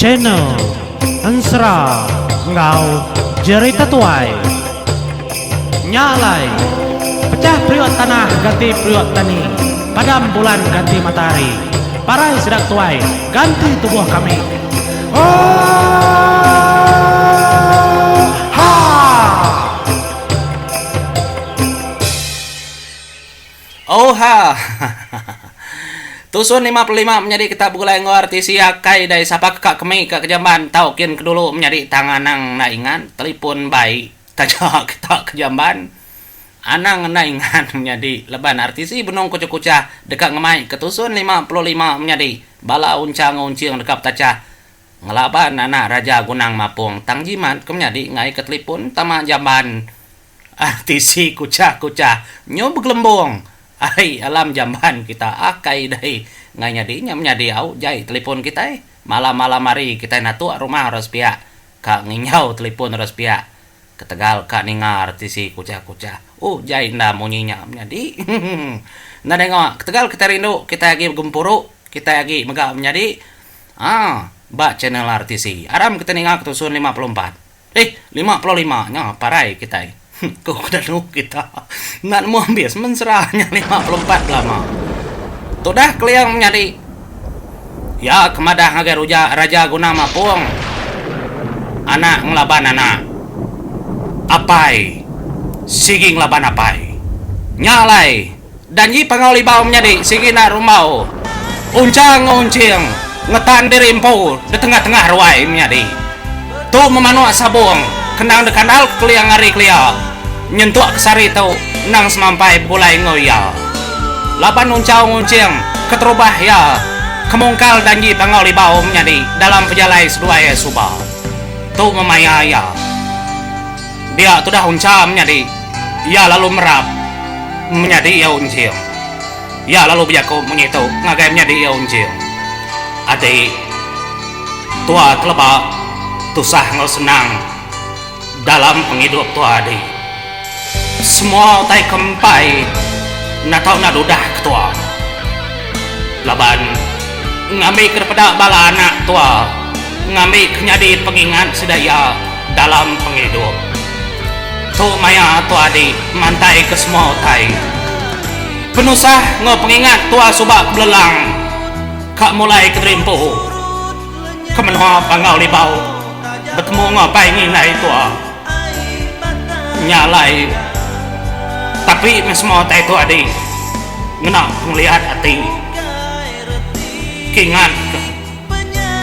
Channel Ensera enggau Jerita Tuai. Nya alai, pecah periuk tanah ganti periuk tani, padam bulan ganti matahari, parai sida tuai ganti tubuh kami. Oohaa! Oohaa! Tusun 55 menyadi kita begulai enggau RTC akai dai sapa ke ka kemi ka kejamban tau kin ke dulu menyadi tang anang enda ingat telipon bai taja kita ke jamban anang enda ingat menyadi laban RTC benung kuchah-kuchah deka ngemai ke tusun 55 menyadi bala uncha enggau unching deka betachah ngelaban anak raja gunang mapung tang jimat ke menyadi enggai ke telipon tama jamban RTC kuchah-kuchah nyu begelembung ai alam jamban kita akai dai ngai nyadi nya menyadi au jai telipon kitai malam-malam hari kitai natuk rumah orang sepiak ka nginjau telipon orang sepiak ketegal ka ninga RTC kuchah-kuchah uh jai enda munyi nya menyadi enda ninga ketegal kitai rindu kitai agi begempuru kitai agi mega menyadi aaa ba channel RTC aram kitai ninga ke tusun 54. Eh, 55 nya parai kitai. Ku danu kita. Enda nemu ambis mensera nya 54 belama. Tudah Keling menyadi iya ke madah ngagai ruja Raja Guna Mapung anak ngelaban anak. Apai sigi ngelaban apai. Nya alai. Danji Panggau Libau menyadi sigi enda rumbau uncha enggau unching ngetan diri empu di tengah-tengah ruai menyadi. Tu memanuk sabung kendang dikandal ke keling ari kelia nyentuk ke sehari tu endang semampai begulai enggau iya. Laban uncha enggau unching keterubah iya ke mungkal Danji Panggau Libau menyadi dalam pejalai seduai iya suba. Tu memaya iya. Dia tudah uncha menyadi iya lalu merap menyadi iya unching. Iya lalu bejaku munyi tu ngagai menyadi iya unching, Adi, tua teleba tusah enggau senang dalam pengidup tua adi. Semua utai ke empai enda tau enda dudah ke tua. Laban ngambi ke dipeda bala anak tua ngambi ke nyadi pengingat sida iya dalam pengidup. Tu maya tua adi mantai ke semua utai. Penusah enggau pengingat tua suba ke belelang ka mulai ke diri empu ke menua Panggau Libau betemu enggau apai ngindai tua. Nya alai tapi meh semua utai tu adi ngena pengeliat ati ke ingat ke.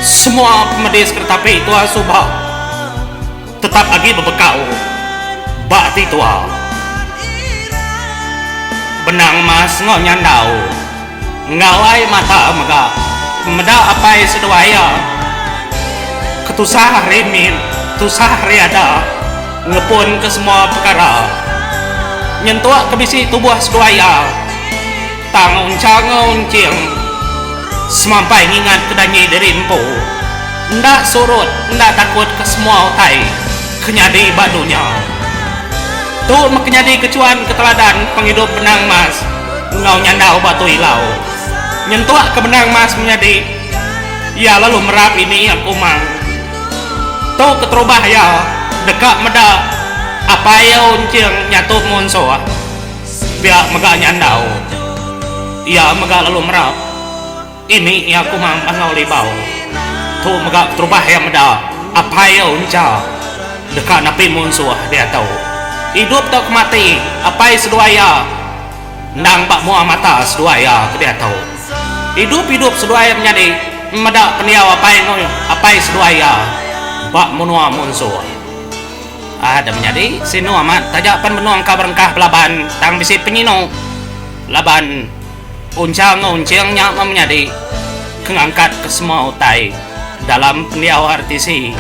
Semua pemedis ke ditapi tua suba tetap agi bebekau ba ati tua. Benang mas enggau nyandau enggau ai mata mega meda apai seduai iya ke tusah ari mit tusah ari ada ngepun ke semua pekara nyentuk ke bisi tubuh seduai iya. Tang uncha enggau unching semampai ngingat ke danji diri empu enda surut enda takut ke semua utai ke nyadi ba dunya. Tu meh ke nyadi ke chuan ke teladan pengidup Benang Mas enggau Nyandau Batu Ilau. Nyentuk ke Benang Mas menyadi iya lalu merap ini aku mang. Tu keterubah iya deka meda apai iya unching nyatup munsuh. Pia mega nyandau. Iya mega lalu merap. Ini iya Kumang Panggau Libau. Tu mega keterubah iya meda apai iya Uncha deka napi munsuh diatu. Idup tauka mati apai seduai iya endang ba mua mata seduai iya ke diatu. Idup-idup seduai iya menyadi meda pendiau apai enggau apai seduai iya ba menua munsuh. Ada menyadi sinu amat taja pan benung ka berengkah belaban tang bisi penyinu laban uncha enggau unching nya meh menyadi ke ngangkat ke semua utai dalam pendiau RTC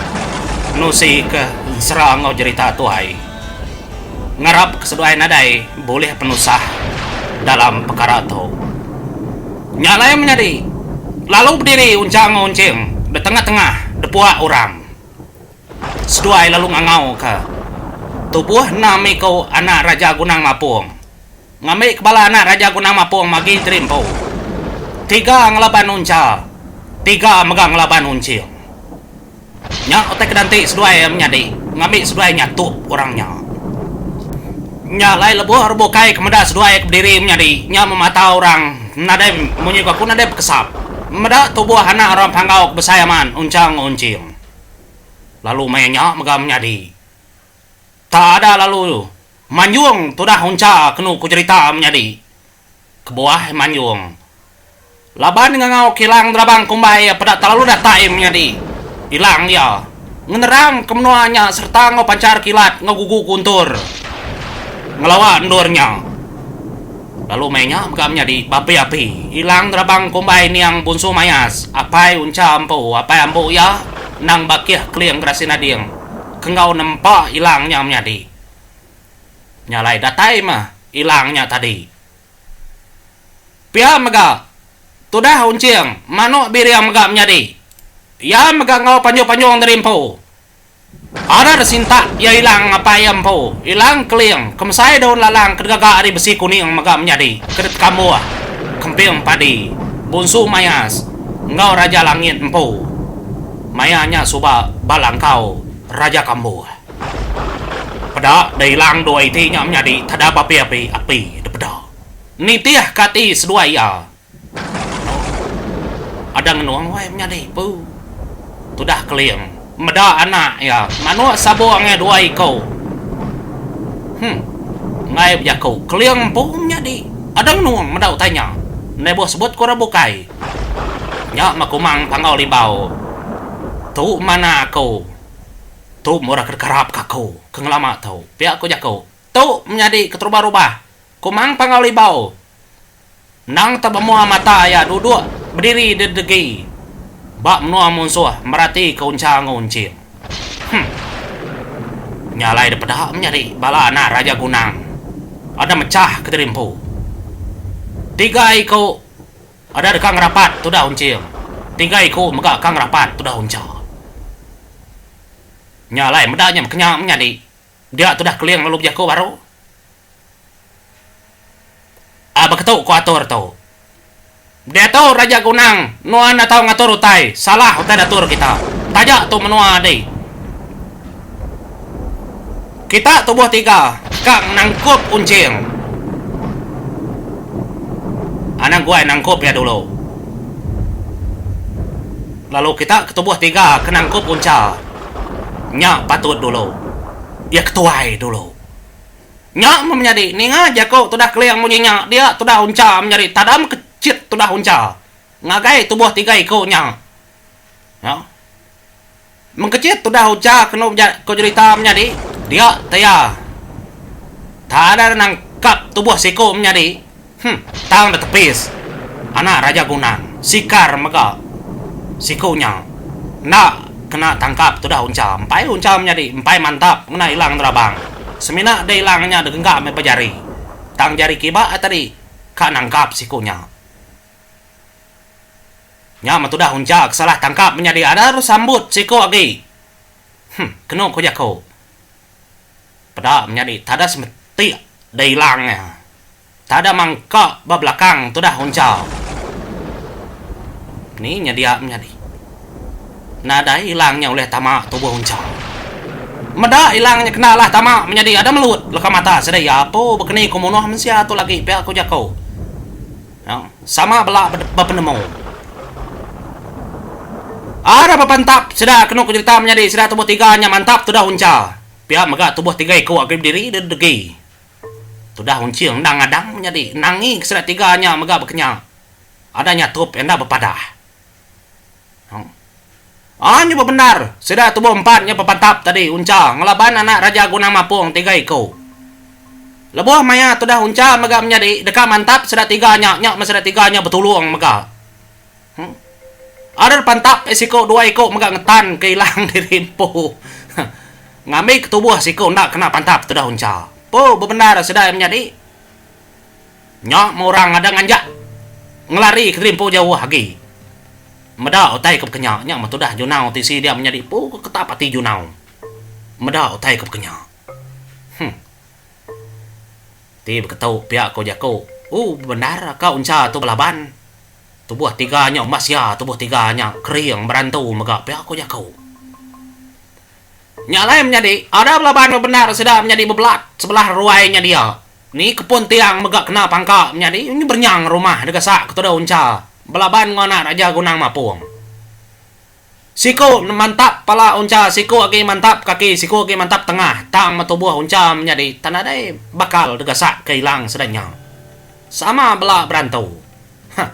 nusi ke ensera enggau jerita tuai ngarap ke seduai nadai bulih penusah dalam pekara tu. Nya alai menyadi lalu bediri uncha enggau unching betengah-tengah depuak orang. Seduai lalu ngangauka tubuh enam iku anak Raja Gunang Mapung. Ngambika bala anak Raja Gunang Mapung magi diri empu. Tiga ngelaban Uncha, tiga mega ngelaban Unching. Nya utai ke danti seduai iya menyadi ngambi seduai nyatup orang nya. Nya alai lebuh orang bukai ke meda seduai ke bediri menyadi nya memata orang nadai munyi ku aku nadai bekesap meda tubuh anak orang Panggau ke besai amat Uncha enggau Unching. Lalu maya nya mega menyadi. Tak ada lalu manjung tudah Uncha kenu ku jerita menyadi. Kebuah manjung. Laban ngangau kilang Drabang kumbai iya peda telalu datai menyadi ilang iya ngenerang ke menua nya sereta enggau panchar kilat enggau gugu guntur ngelawa endur nya. Lalu meh nya mega menyadi beapi-api ilang Drabang kumbai niang Bunsu Mayas apai Uncha empu apai ambu iya endang bakih Keling Gerasi Nading ke enggau nempa ilang nya menyadi. Nya alai datai meh ilang nya tadi. Pia mega, tudah Unching manuk biring mega menyadi. Iya mega enggau panjung-panjung diri empu. Ada sintak iya ilang apai iya empu, ilang keling, ke mesai daun lalang ke digaga ari besi kuning mega menyadi ke ditekambuh kemping padi, Bunsu Mayas enggau Raja Langit empu. Maya nya suba ba langkau Raja Kambuh. Peda da ilang dua iti nya menyadi tada beapi-api api dipeda. Nitih ka ati seduai iya. Eno. Ada ngenung wai menyadi pu. Tudah keling meda anak iya manuk sabung iya dua iku. Huh. Enggai bejaku keling empu menyadi. Ada ngenung meda utai nya. Endai buh sebut ke orang bukai. Nya meh kumang Panggau Libau. Tu manah aku. Tu murah ke dikarap ka aku ke ngelama tu. Pia ku jaku. Tu menyadi keterubah-rubah. Kumang Panggau Libau endang te bemua mata iya duduk bediri dedegi ba menua munsuh meratika uncha enggau unching. Huh. Nya alai dipeda menyadi bala anak Raja Gunang ada mechah kediri empu. Tiga iku ada deka ngerapat tudah unching, tiga iku mega ka ngerapat tudah uncha. Nya alai meda nya bekenya menyadi dia tudah Keling lalu bejaku baru. A Beketu ku atur tu. Diatu Raja Gunang nuan enda tau ngatur utai, salah utai datur kita. Taja tu menua adi. Kita tubuh tiga ka nangkup unching. Anang guai nangkup iya dulu. Lalu kita ke tubuh tiga ke nangkup uncha nya patut dulu. Iya ketuai dulu. Nya meh menyadi ninga jaku tudah Keling munyi nya dia tudah Uncha menyadi tadam kechit tudah Uncha ngagai tubuh tiga iku nya. Nya mengkechit tudah Uncha kenu ku jerita menyadi dia te iya tada nangkap tubuh siku menyadi huh tang da tepis anak Raja Gunang sikar mega siku nya enda kena tangkap tudah Uncha. Empai Uncha menyadi empai mantap ngena ilang nerabang. Semina deh ilang nya degengga meh ba jari. Tang jari kiba ai tadi ka nangkap siku nya. Nya meh tudah Uncha ke salah tangkap menyadi ada sambut siku agi. Huh kenu ku jaku. Peda menyadi tada semetik deh ilang nya. Tada mangka ba belakang tudah Uncha. Ni nyedia menyadi. Nadai ilang nya ulih tama tubuh Uncha. Meda ilang nya kena alah tama menyadi ada melut leka mata sida iya apu bekeni ku munuh mensia tu lagi pia ku jaku. Sama bela bepenemu. Ada bepantap sida kenu ku jerita menyadi sida tubuh tiga nya mantap tudah Uncha. Pia mega tubuh tiga iku agi bediri dedegi. Tudah Unching endang ngadang menyadi nangi ke sida tiga nya mega bekenya. Ada nyatup enda bepadah. Aa nya bebendar sida tubuh empat nya bepantap tadi Uncha ngelaban anak Raja Gunang Mapong tiga iku. Lebuh maya tudah Uncha mega menyadi deka mantap sida tiga nya nya meh sida tiga nya betulung mega. Ada pantap siku dua iku mega ngetan ke ilang diri empu. Ngambi ke tubuh siku enda kena pantap tudah uncha. Pu bebendar sida iya menyadi. Nya meh orang ada nganjak ngelari ke diri empu jauh agi. Meda utai ke bekenya nya meh tudah Junau tisi dia menyadi pu ke ketap ati Junau. Meda utai ke bekenya. Huh. Ti beketu pia ko jaku. U bebendar ka uncha tu belaban. Tubuh tiga nya umbas iya tubuh tiga nya kering berantu mega pia ku jaku. Nya alai menyadi ada belaban bebendar sida menyadi bebelat sebelah ruai nya dia. Ni kepun tiang mega kena pangka menyadi nyu berenyang rumah degasak ke tudah uncha belaban enggau anak Raja Gunang Mapung. Siku mantap pala uncha siku agi mantap kaki siku agi mantap tengah tang metubuh uncha menyadi tak nadai bakal degasak ke ilang sida nya. Sama bela berantu. Hah.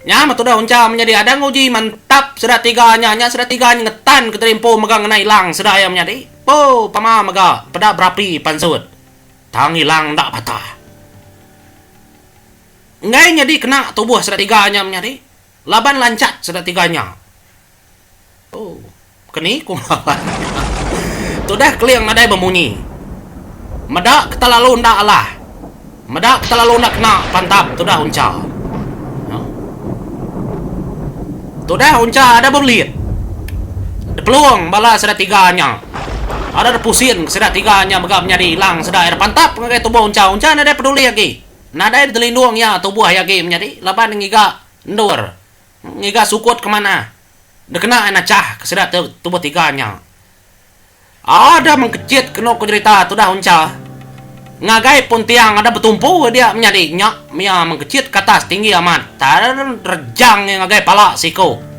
Nya meh tudah uncha menyadi ada nguji mantap sida tiga nya nya sida tiga nya ngetan ke diri empu mega ngena ilang sida iya menyadi. Poo pama mega peda berapi pansut. Tang ilang enda patah. Enggai nyadi kena tubuh sida tiga nya menyadi. Laban lanchat sida tiga nya. Oh, keni ku ngelaban nya. Tudah Keling nadai bemunyi. Meda ketelalu enda alah. Meda ketelalu enda kena pantap tudah Uncha. Tudah Uncha ada bebelit. Dipelung bala sida tiga nya. Ada dipusin ke sida tiga nya mega menyadi ilang sida iya dipantap ngagai tubuh Uncha. Uncha nadai peduli agi. Nadai ditelindung iya tubuh iya agi menyadi laban ngiga endur ngiga sukut ke manah dikena iya nachah ke sida tubuh tiga nya. Ada mengkechit kenu ku jerita tudah uncha ngagai pun tiang ada betumpu dia menyadi nya mia mengkechit ke atas tinggi amat rejang iya ngagai pala siku.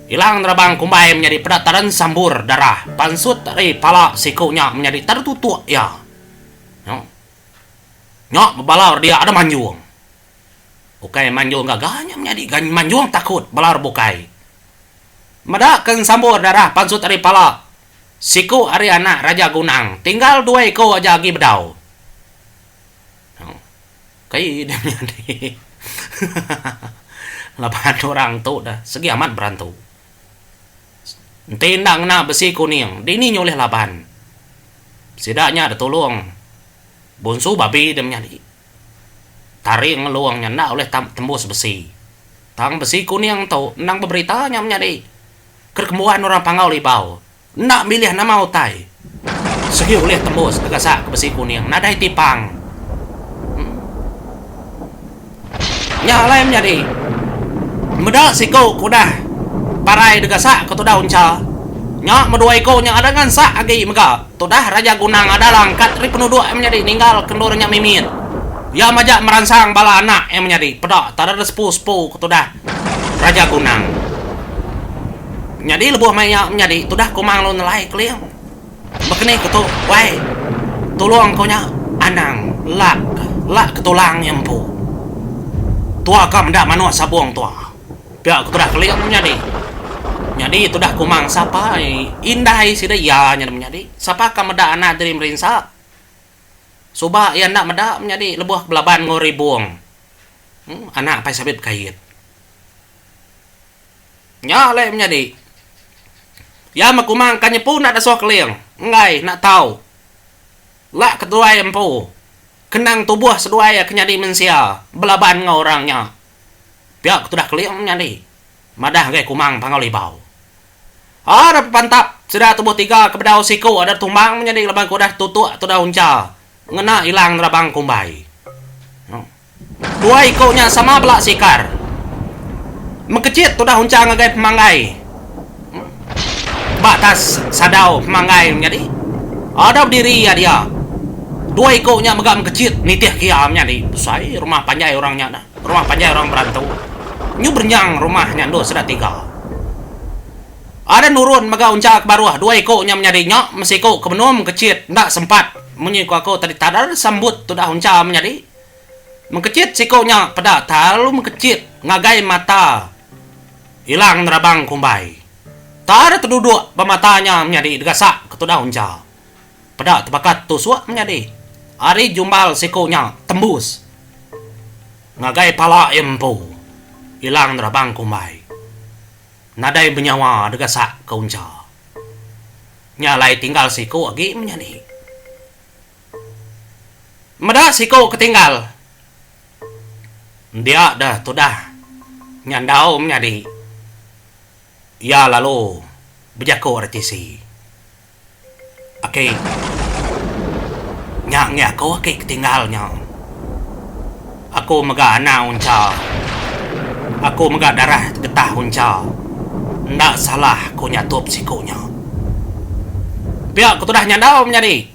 Ilang nerabang kumbai menyadi peda taren sambur darah pansut ari pala siku nya menyadi taren tutuk iya. Nya bebala orang dia ada manjung. Ukai manjung gaga nya menyadi ga manjung takut bala orang bukai. Meda ke ensambur darah pansut ari pala siku ari anak Raja Gunang tinggal dua iku aja agi bedau. Kai deh menyadi laban orang tu dah segi amat berantu. Enti enda ngena besi kuning dini nya ulih laban. Sida nya ditulung Bunsu babi deh menyadi. Taring ngelung nya enda ulih tembus besi. Tang besi kuning tu endang beberita nya menyadi. Kerkembuan orang Panggau Libau enda milih nama utai. Segi ulih tembus tegasak ke besi kuning nadai tipang. Nya alai menyadi meda siku ke udah parai degasak ke tudah uncha. Nya medua iku nya ada ngansak agi mega tudah Raja Gunang ada langkat ari penuduk iya menyadi ninggal ke endur nya mimit. Iya majak meransang bala anak iya menyadi peda tada sepu-sepu ke tudah Raja Gunang. Nyadi lebuh maya menyadi tudah Kumang lalu nelai Keling. Bekeni ku tu wai tulung ku nya anang lak lak ke tulang iya empu. Tua ka meda manuk sabung tua. Pia ku tudah keling menyadi. Nyadi tudah kumang sapa indai sida iya nya menyadi. Sapa ka meda anak diri merinsa. Suba iya enda meda menyadi lebuh belaban enggau ribung. Anak apai sabit bekait. Nya alai menyadi. Iya mekumang ka nyepu enda dasuh keling. Enggai enda tau. Lak ketuai empu. Kenang tubuh seduai iya ke nyadi mensia belaban enggau orang nya. Pia ke tudah keling menyadi. Madah ngagai Kumang Panggau Libau. Ada pepantap sida tubuh tiga ke bedau siku ada tumbang menyadi laban ke udah tutuk tudah uncha ngena ilang nerabang kumbai. Dua iku nya sama bela sikar. Mekechit tudah uncha ngagai pemanggai. Ba atas sadau pemanggai menyadi. Ada bediri iya dia. Dua iku nya mega mekechit nitih ke iya menyadi. Besai rumah panjai orang nya dah. Rumah panjai orang berantu. Nyu berenyang rumah nya endur sida tiga. Ada nurun mega uncha ke baruh dua iku nya menyadi nya mesiku ke benung mekechit enda sempat munyi ku aku tadi tadar sambut tudah uncha menyadi. Mengkechit siku nya peda terlalu mengkechit ngagai mata ilang nerabang kumbai. Tar teduduk ba mata nya menyadi degasak ke tudah uncha. Peda tebakat tusuk menyadi ari jumbal siku nya tembus ngagai pala iya empu ilang nerabang kumbai. Nadai benyawa degasak ke uncha. Nya alai tinggal siku agi menyadi. Meda siku ke tinggal dia deh tudah nyandau menyadi iya lalu bejaku ari tisi. Aki nya ngi aku aki ke tinggal nya. Aku mega anang uncha. Aku mega darah getah uncha. Enda salah ku nyatup siku nya. Pia ku tudah nyandau menyadi.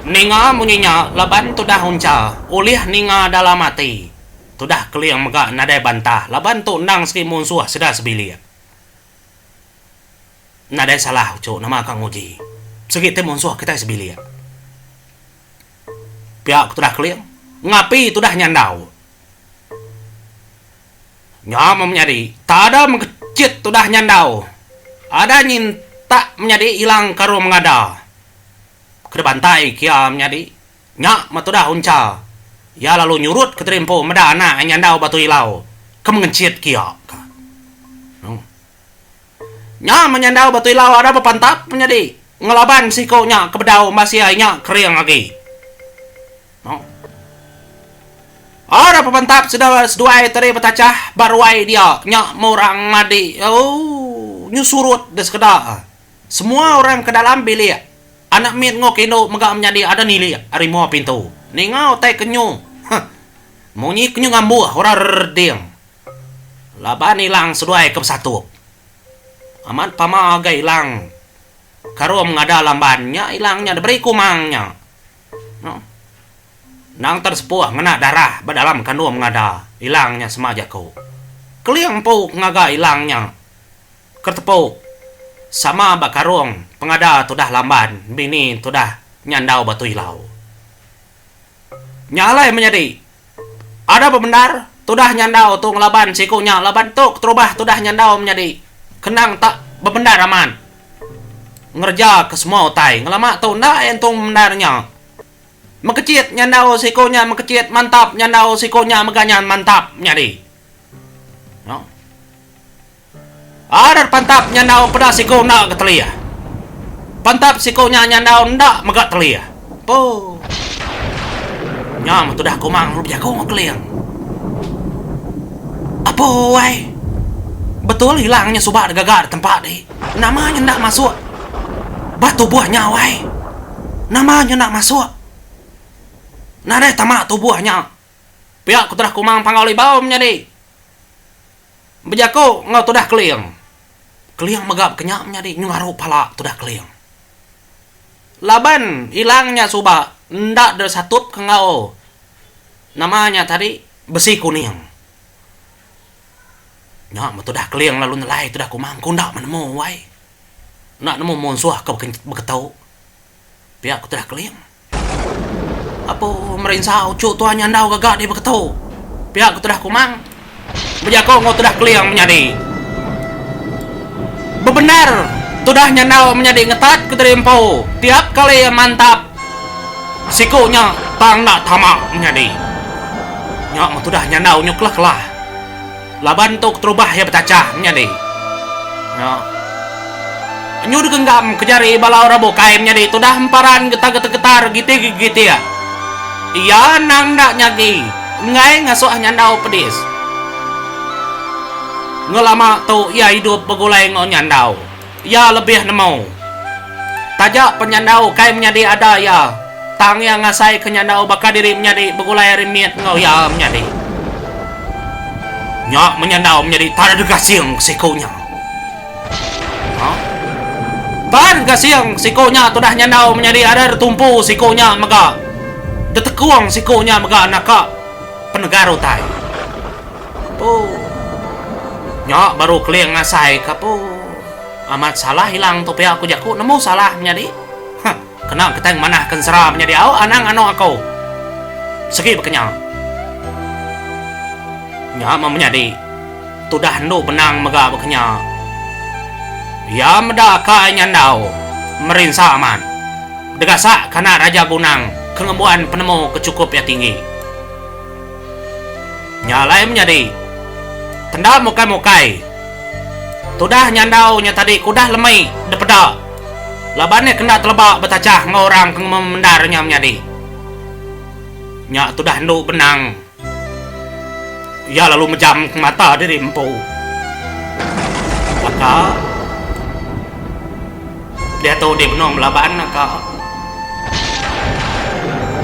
Ninga munyi nya laban tudah uncha ulih ninga dalam ati. Tudah Keling mega nadai bantah laban tu endang sigi munsuh sida sebilik. Nadai salah uchu nama ka nguji. Sigi ti munsuh kitai sebilik. Pia ku tudah Keling ngapi tudah nyandau. Nya meh menyadi, tak ada mengkechit tudah nyandau. Ada nyintak menyadi ilang karung mengada. Ke dibantai kia menyadi, nya meh tudah uncha. Iya lalu nyurut ke diri empu meda anak iya nyandau batu ilau ke mengenchit kia ka. Nya meh nyandau batu ilau ada bepantap menyadi ngelaban siku nya ke bedau masih iya nya kering agi. Ora pepentap sida seduai tadi betachah ba ruai dia nya meh orang madi ooh nyu surut deh sekeda. Semua orang ke dalam bilik anak mit enggau ke indu mega menyadi ada nilik ari mua pintu ninga utai ke nyu huh munyi ke nyu ngambuh orang rereding laban ilang seduai ke besatup. Amat pama ga ilang karung ngada lamban nya ilang nya diberi kumang nya. Endang tersepuh ngena darah ba dalam kandung mengada ilang nya sema jaku. Keling empu ke ngaga ilang nya ke tepu sama ba karung pengada tudah lamban bini tudah nyandau batu ilau. Nya alai menyadi ada bebendar tudah nyandau tu ngelaban siku nya laban tu keterubah tudah nyandau menyadi kenang tak bebendar amat. Ngereja ke semua utai ngelama tu enda iya entung bendar nya. Mekechit nyandau siku nya mekechit mantap nyandau siku nya mega nya mantap nyadi. No. Adat pantap nyandau peda siku enda ke telih. Pantap siku nya nyandau enda mega telih. Poo. Nya meh tudah Kumang lalu bejaku enggau Keling. Apo ai. Betul ilang nya suba digaga ditempa dih. Nama nya enda masuk ba tubuh nya wai. Nama nya enda masuk. Nadai tama tubuh nya. Pia ku tudah Kumang Panggau Libau menyadi. Bejaku enggau tudah Keling. Keling mega bekenya menyadi nyengaru pala tudah Keling. Laban ilang nya suba enda desatup ke enggau nama nya tadi besi kuning. Nya meh tudah Keling lalu nelai tudah Kumang ku enda menemu wai. Enda nemu munsuh ke beketu. Pia ku tudah Keling. Apu merinsa uchu tua nya endau gaga dih beketu. Pia ku tudah Kumang bejaku enggau tudah Keling menyadi. Bebendar tudah nya endau menyadi ngetat ke diri empu tiap kali iya mantap siku nya tang enda tama menyadi. Nya meh tudah nya endau nyu kelah-kelah. Laban tu keterubah iya betachah menyadi. Nya. Nyu digenggam ke jari bala orang bukai menyadi tudah emparan getar-getar gitik-gitik. Iya endang enda nyagi enggai ngasuh nyandau pedis. Ngelama tu iya idup begulai enggau nyandau. Iya lebih nemu. Taja pen nyandau ukai menyadi ada iya, tang iya ngasaika nyandau baka diri menyadi begulai ari mit enggau iya menyadi. Nya menyandau menyadi tar degasing siku nya. Ha? Tar degasing siku nya tudah nyandau menyadi ada detumpu siku nya mega. Detekung siku nya mega naka penegar utai. Pu. Nya baru Keling ngasai ka pu. Amat salah ilang tu pia ku jaku nemu salah menyadi. Huh. Kena kitai ngemanah ke ensera menyadi au anang anu aku. Segi baka nya. Nya meh menyadi. Tudah endu benang mega baka nya. Iya meda ka nyandau merinsa amat. Degasak ka anak Raja Gunang ke ngembuan penemu ke chukup iya tinggi. Nya alai menyadi. Tenda mukai-mukai. Tudah nyandau nya tadi ke udah lemi depeda laban iya kenda teleba betachah enggau orang ke ngemendar nya menyadi. Nya tudah endu benang. Iya lalu mejam ke mata diri empu. Baka. Diatu di benung belaban aka.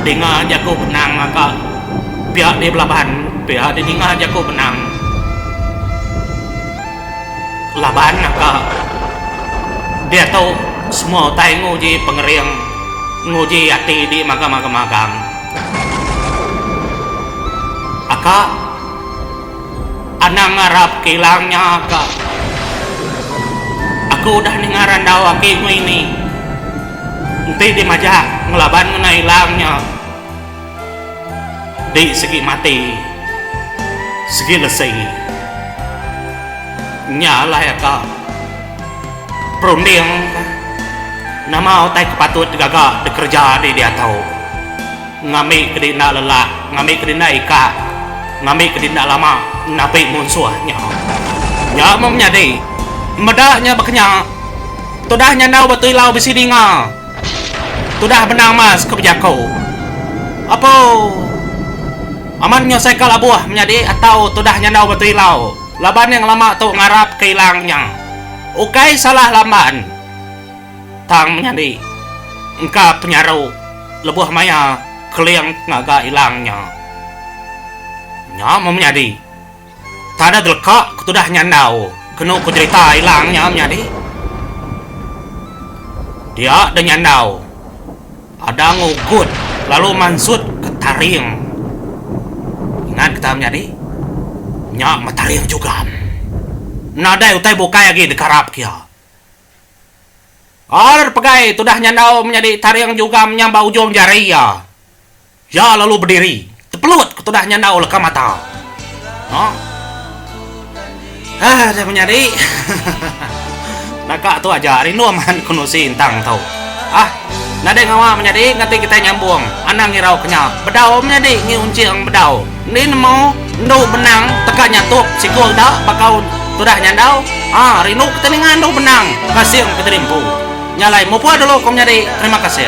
Dinga jaku benang aka pia di belaban pia di dinga jaku benang. Laban naka diatu semua utai nguji pengering nguji ati di magang-magang. Aka anang ngarap ke ilang nya aka. Aku udah ninga randau aki enggau ini. Enti di majak ngelaban ngena ilang nya di sigi mati sigi lesi. Nya alai aka perunding ka nama utai ke patut digaga dikereja di diatu ngambi ke di enda lelak ngambi ke di enda ikak ngambi ke di enda lama napi munsuh nya. Nya meh menyadi meda nya baka nya tudah nyandau batu ilau bisi dinga tudah benang mas ke bejaku. Apo amat nyusai ka labuh menyadi atau tudah nyandau batu ilau. Laban iya ngelama tu ngarap ke ilang nya. Ukai salah lamban. Tang menyadi engka penyaru lebuh maya Keling ngaga ilang nya. Nya meh menyadi. Tada deleka ke tudah nyandau kenu ku jerita ilang nya menyadi. Dia deh nyandau. Ada ngugut lalu mansut ke taring. Ingat kita menyadi, nya meh taring jugam. Nadai utai bukai agi dikarap ke iya. Ar pegai tudah nyandau menyadi taring jugam nya ba ujung jari iya. Iya lalu bediri, tepelut ke tudah nyandau leka mata. Ha. Ah, dah menyadi. Naka tu aja rindu amat ku nusi intang tu. Ah, nadai ngawa menyadi ngati kitai nyambung. Anang irau ke nya. Bedau menyadi ngi unching bedau. Endi nemu endu benang teka nyatup siku enda baka tudah nyandau. Ah, rindu kitai ninga endu benang kasing ke diri empu. Nya alai mupuk dulu ku menyadi. Terima kasih.